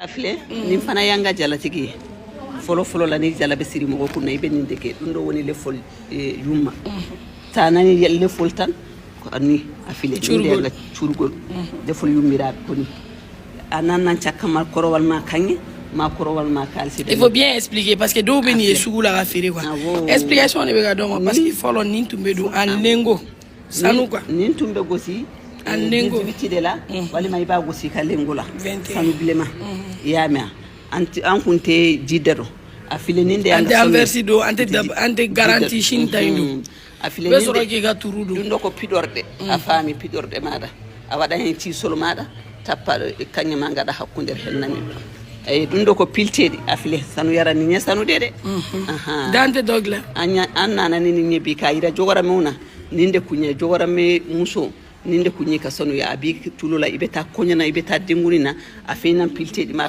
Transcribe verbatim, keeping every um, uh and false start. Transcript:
A file, nin fana yanga jalatigi. Folo folo la ni jala be siri mogo kunna i be nin deke. Ɗum ɗo woni lefol, eh, yumma. Ta nani ye-, lefol tan, ko anni a file. Nin de yanga curgol. Lefol yummira ko ni. A nan nan cakka ma korowal ma kaŋŋe, ma korowal ma kaalisi. Il faut bien expliquer parce que doo be ni e sugu la ka feere quoi. Explication de be ka dɔn parce que fɔlɔ nin tun bɛ don an lengo. Sanu quoi. Nin tun bɛ gosi, an lengo. Dix-huit de la, walima i b'a gosi ka lengo la. Vingt et un. Sanu bilenma. I y'a mɛn? An ti-, an kun tɛ ji da dɔn. A file nin de an tɛ anversi don, an tɛ dab-, an tɛ garanti sin ta in don. A file nin de. Bɛ sɔrɔ k'i ka turu don. Dun dɔ ko pidɔr de. A faami pidɔr de maada. A waɗa hen ci solo maada. Tappa kaŋŋe ma ngaɗa hakkunde hen nani. Eyi, ɗum ɗo ko pilteeɗi. A file sanu yara ni ñe sanu de de. Aha. Dante dogla. An ña-, an nana ni ni ñe bi ka ira jogora mewna. Ninde kuñe jogora me muso. Ninde kuñi ka sanu ya abi tulola ibe ta koñana ibe ta dingurina. A fe nan pilteeɗi ma